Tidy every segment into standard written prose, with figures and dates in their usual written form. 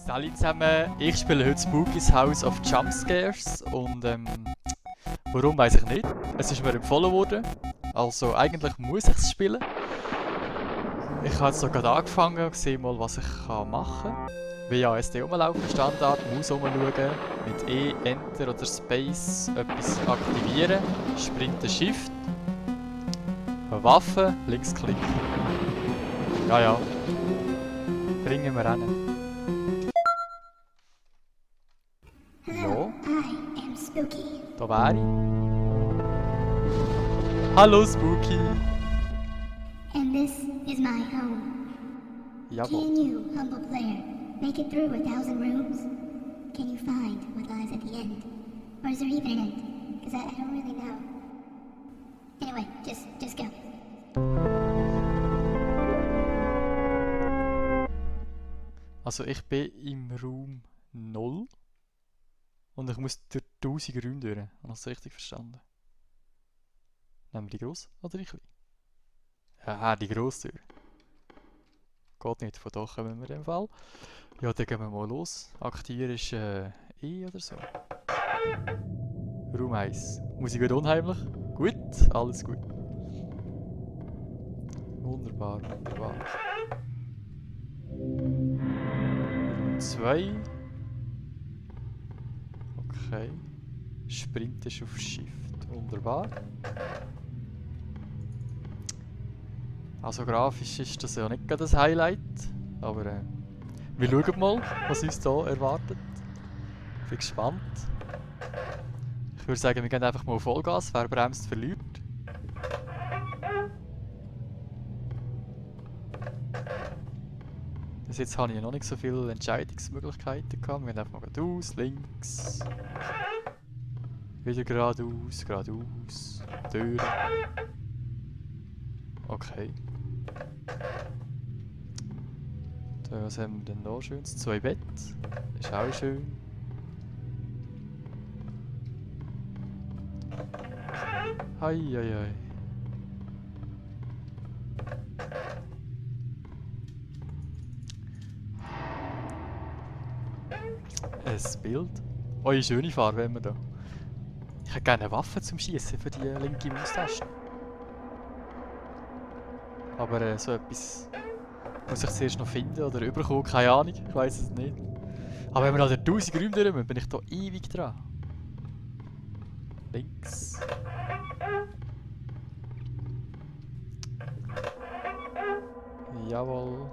Salut zusammen, ich spiele heute Spooky's House of Jumpscares und warum weiß ich nicht. Es ist mir empfohlen worden, also eigentlich muss ich es spielen. Ich habe jetzt so gerade angefangen und sehe mal, was ich machen kann. WASD rumlaufen, Standard, Maus rumschauen, mit E, Enter oder Space etwas aktivieren, Sprinten, Shift, Waffe, Linksklick. Ja, bringen wir rein. Hello, I am Spooky. Da wäre ich. Hallo Spooky! And this is my home. Jawohl. Can you, humble player, make it through 1,000 rooms? Can you find what lies at the end? Or is there even an end? Because I don't really know. Anyway, just go. Also ich bin im Raum 0 und ich muss durch 1000 Räume durch. Habe ich das richtig verstanden? Nehmen wir die grosse oder die kleine? Ja, die grosse Tür. Geht nicht, von da kommen wir in dem Fall. Ja, dann gehen wir mal los. Aktivieren ist E oder so. Raum 1. Musik wird unheimlich. Gut, alles gut. Wunderbar, wunderbar. Raum 2. Okay. Sprint ist auf Shift. Wunderbar. Also grafisch ist das ja nicht gerade das Highlight, aber wir schauen mal, was uns hier erwartet. Ich bin gespannt. Ich würde sagen, wir gehen einfach mal Vollgas, wer bremst, verlüürt. Bis jetzt habe ich noch nicht so viele Entscheidungsmöglichkeiten gehabt. Wir gehen einfach mal geradeaus, links. Wieder geradeaus, geradeaus. Türen. Okay. Da, was haben wir denn da schönes? 2 Bett. Ist auch schön. Hei, hei, hei. Ein Bild. Oh, eine schöne Farbe haben wir da. Ich hätte gerne eine Waffe zum Schießen für die linke Maustaste. Aber so etwas muss ich zuerst noch finden oder überkommen, keine Ahnung, ich weiß es nicht. Aber wenn wir da 1000 Räume durch müssen, bin ich da ewig dran. Links. Jawohl.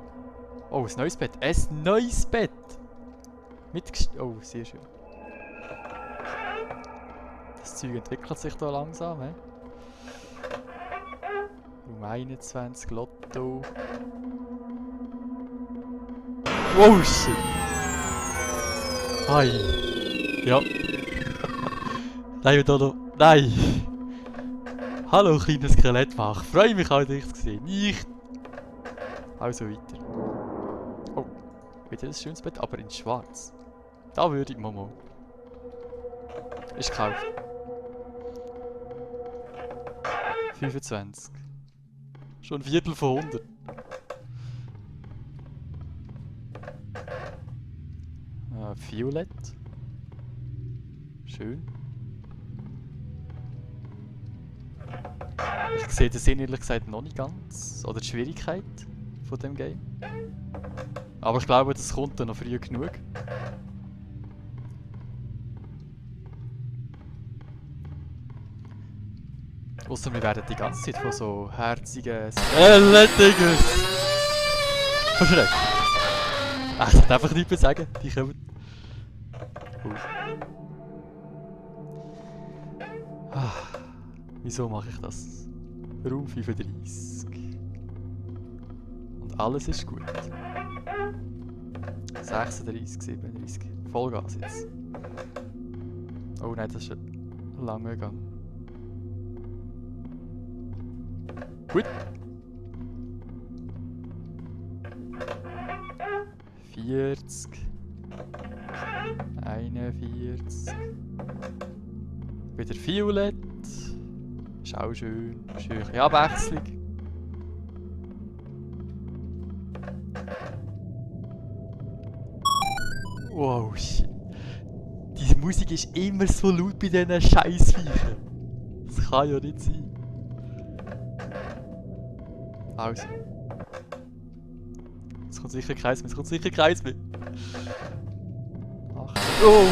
Oh, ein neues Bett. Ein neues Bett! Oh, sehr schön. Das Zeug entwickelt sich da langsam, he? Raum 21, Lotto. Wow, shit! Hi! Ja. Nein, da noch. Nein! Hallo, kleines Skelettmach. Freue mich auch, dich zu sehen. Nicht! Also weiter. Oh, wieder ein schönes Bett, aber in schwarz. Da würde ich mal. Ist gekauft. 25. Schon ein Viertel von 100. Violett. Schön. Ich sehe den Sinn ehrlich gesagt noch nicht ganz. Oder die Schwierigkeit von dem Game. Aber ich glaube, das kommt dann noch früh genug. Ausser wir werden die ganze Zeit von so herzigen Skelettigers verschreckt. Ich sollte einfach nichts mehr sagen, die kommen. Wieso mache ich das? Raum 35. Und alles ist gut. 36, 37. Vollgas jetzt. Oh nein, das ist ein langer Gang. Gut. 40. 41. Wieder Violett. Ist auch schön. Schöne Abwechslung. Wow, shit. Die Musik ist immer so laut bei diesen Scheissviechen. Das kann ja nicht sein. Also. Es kommt sicher keins mehr, es kommt sicher keins mehr. Ach. Oh!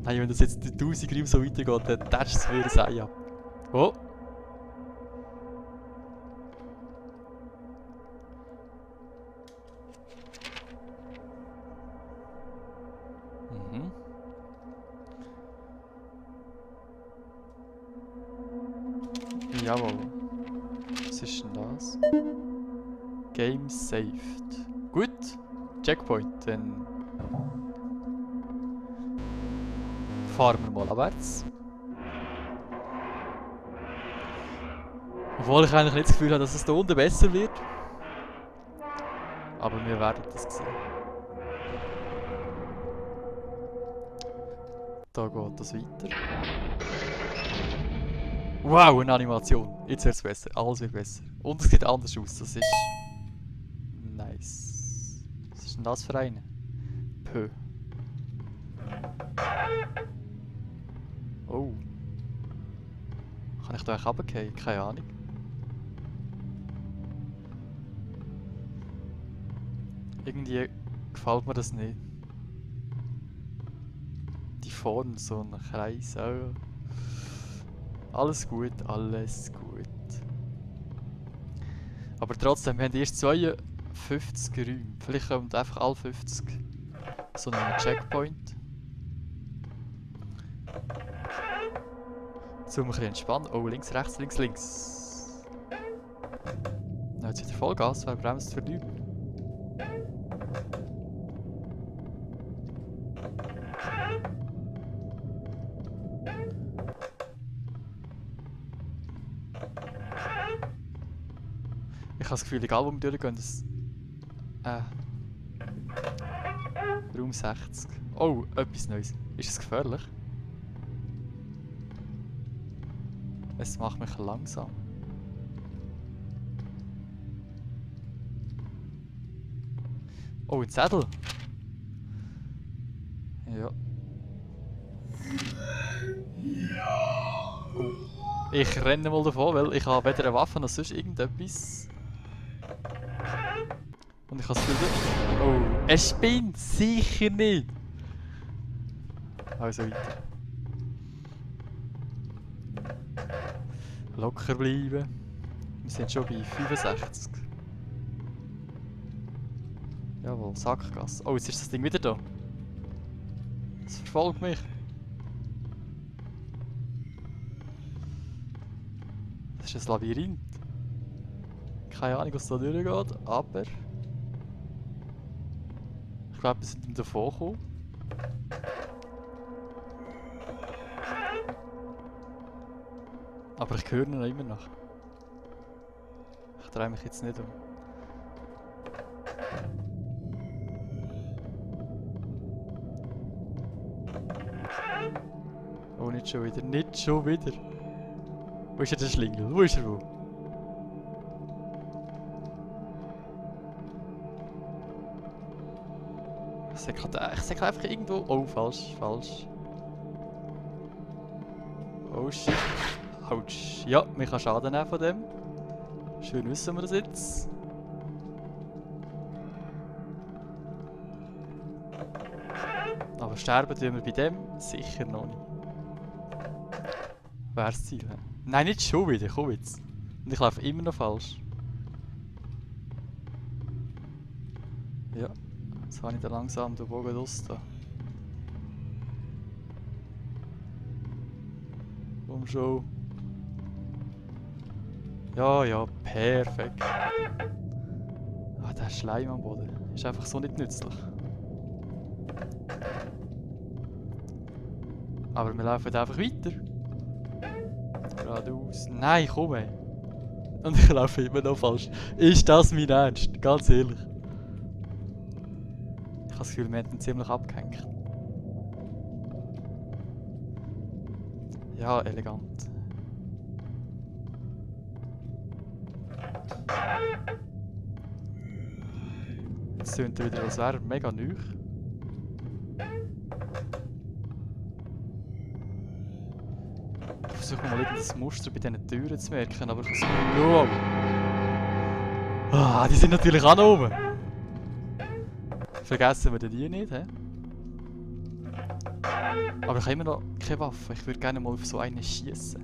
Nein, wenn das jetzt die 1000 Räume so weitergeht, dann tätscht es mir ein Ei ab. Oh! Mhm. Jawohl. Was ist denn das? Game saved. Gut. Checkpoint. Dann fahren wir mal abwärts. Obwohl ich eigentlich nicht das Gefühl habe, dass es da unten besser wird. Aber wir werden das sehen. Da geht das weiter. Wow, eine Animation. Jetzt wird es besser. Alles wird besser. Und es sieht anders aus. Das ist... nice. Was ist denn das für eine? Pö. Oh. Kann ich da eigentlich runterfallen? Keine Ahnung. Irgendwie gefällt mir das nicht. Die Form, so ein Kreis. Oh. Alles gut, alles gut. Aber trotzdem, wir haben erst 52 Räume. Vielleicht kommt einfach alle 50 so einen Checkpoint. Zum ein bisschen entspannen. Oh, links, rechts, links, links. Na, jetzt wieder Vollgas, weil bremst verliert. Ich habe das Gefühl, egal wo wir durchgehen, das... Raum 60. Oh, etwas Neues. Ist es gefährlich? Es macht mich langsam. Oh, ein Zettel. Ja. Oh. Ich renne mal davon, weil ich habe weder eine Waffe noch sonst irgendetwas. Und ich habe das Gefühl... Oh, es spinnt sicher nicht. Also weiter. Locker bleiben. Wir sind schon bei 65. Jawohl, Sackgasse. Oh, jetzt ist das Ding wieder da. Es verfolgt mich. Das ist ein Labyrinth. Keine Ahnung, was da durchgeht, aber... Ich glaube, wir sind davon gekommen. Aber ich höre ihn noch immer noch. Ich drehe mich jetzt nicht um. Oh, nicht schon wieder, nicht schon wieder. Wo ist der Schlingel? Wo ist er wo? Ich sag einfach irgendwo... Oh, falsch, falsch. Oh shit. Autsch. Ja, man kann Schaden nehmen von dem. Schön wissen wir das jetzt. Aber sterben tun wir bei dem sicher noch nicht. Wer ist das Ziel? Nein, nicht schon wieder, komm jetzt. Und ich laufe immer noch falsch. Ja, jetzt habe ich da langsam den Bogen raus da. Komm schon. Ja, ja, perfekt. Ah, der Schleim am Boden ist einfach so nicht nützlich. Aber wir laufen einfach weiter. Geradeaus. Nein, komm ey. Und ich laufe immer noch falsch. Ist das mein Ernst? Ganz ehrlich. Ich habe das Gefühl, wir haben ihn ziemlich abgehängt. Ja, elegant. Jetzt tönt er wieder, als wäre er mega neu. Ich versuche mal irgendein Muster bei diesen Türen zu merken, aber ich muss... Wow! Ah, die sind natürlich auch noch oben! Vergessen wir die nicht, hä? Aber ich habe immer noch keine Waffe. Ich würde gerne mal auf so einen schießen.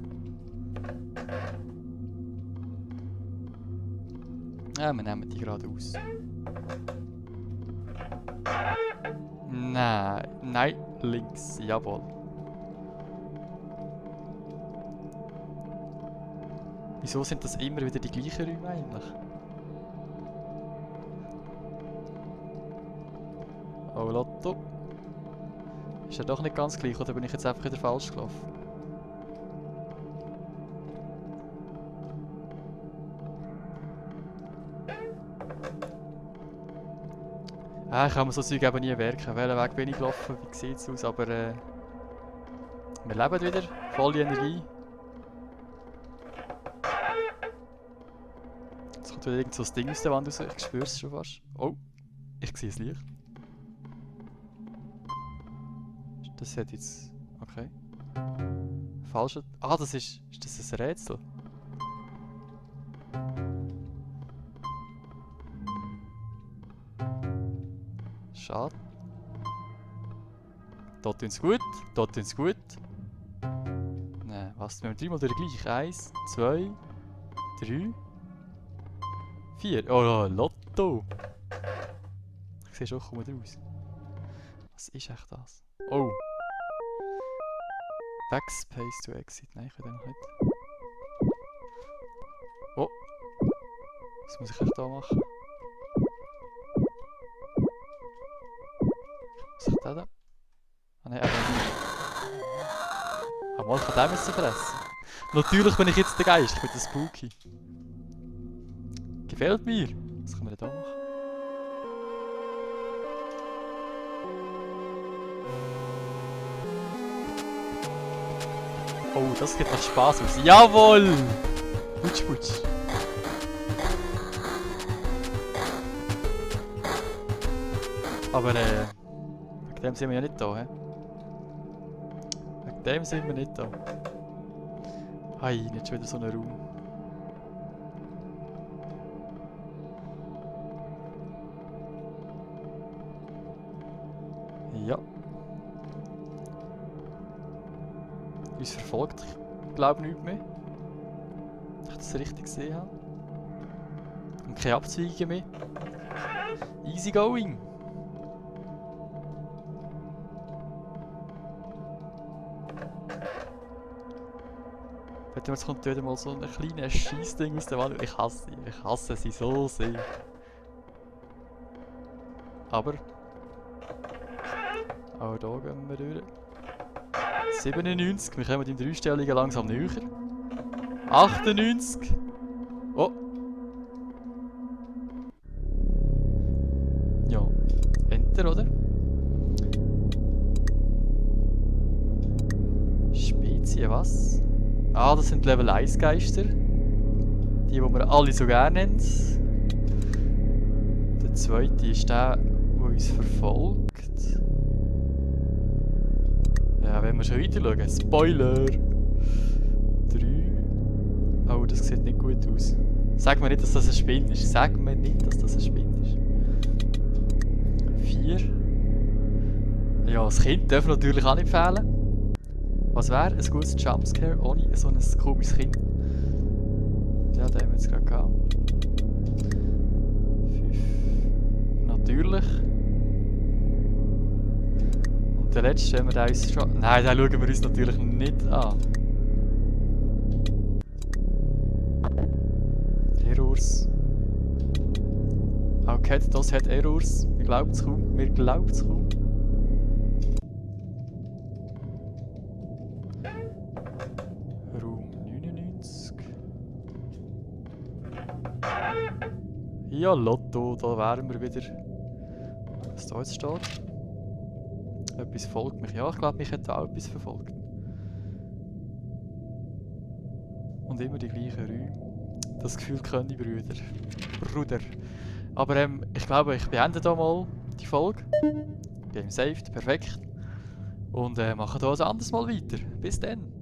Ja, wir nehmen die gerade aus. Nein, nein, links, jawohl. Wieso sind das immer wieder die gleichen Räume eigentlich? Oh, Lotto. Ist ja doch nicht ganz gleich, oder bin ich jetzt einfach wieder falsch gelaufen? Ich kann mir so Zeug eben nie merken. Welchen Weg bin ich gelaufen? Wie sieht es aus? Aber wir leben wieder. Volle Energie. Jetzt kommt wieder irgend so ein Ding aus der Wand raus. Ich spüre es schon fast. Oh, ich sehe das Licht. Das hat jetzt... Okay. Falsche... Ah, das ist... Ist das ein Rätsel? Schade. Dort tun's gut. Dort tun's gut. Nein, was? Wir haben dreimal durch gleich. 1, 2, 3, 4. Oh, Lotto! Ich sehe schon, ich komme raus. Was ist echt das? Oh! Backspace to exit. Nein, ich kann den noch nicht. Oh! Was muss ich echt da machen? Was ist der da? Ah nein, aber nicht. Aber ich kann den müssen fressen. Natürlich bin ich jetzt der Geist, ich bin der Spooky. Gefällt mir. Was können wir denn da machen? Oh, das geht nach Spaß aus. Jawohl! Putsch, putsch. Aber wegen dem sind wir ja nicht da, hä? Wegen dem sind wir nicht da. Hey, nicht schon wieder so ein Raum. Ja. Uns verfolgt, ich glaube nicht mehr. Wenn ich das richtig gesehen habe. Und keine Abzweigungen mehr. Easy going. Jetzt kommt wieder mal so ein kleines Scheissding aus der Wand. Ich hasse sie so sehr. Aber auch da gehen wir durch. 97, wir kommen im Dreistelligen langsam näher. 98. Oh. Ja, Enter, oder? Spezie, was? Ah, das sind Level 1 Geister. Die wir alle so gerne nennen. Der zweite ist der uns verfolgt. Ja, wenn wir schon weiter schauen. Spoiler! 3. Oh, das sieht nicht gut aus. Sag mir nicht, dass das ein Spinn ist. Sag mir nicht, dass das ein Spinn ist. 4. Ja, das Kind darf natürlich auch nicht fehlen. Was wäre ein gutes Jumpscare ohne so ein komisches Kind? Ja, den haben wir jetzt gerade gehabt. 5. Natürlich. Und der letzte, wenn wir den uns schon... Nein, den schauen wir uns natürlich nicht an. Errors. Okay, das hat Errors. Wir glauben es kaum. Wir glauben es kaum. Raum 99. Ja, Lotto, da wären wir wieder. Was da jetzt steht. Etwas folgt mich. Ja, ich glaube, mich hat auch etwas verfolgt. Und immer die gleichen Räume. Das Gefühl können die Brüder. Aber ich glaube, ich beende hier mal die Folge. Game saved, perfekt. Und mache hier ein anderes Mal weiter. Bis dann.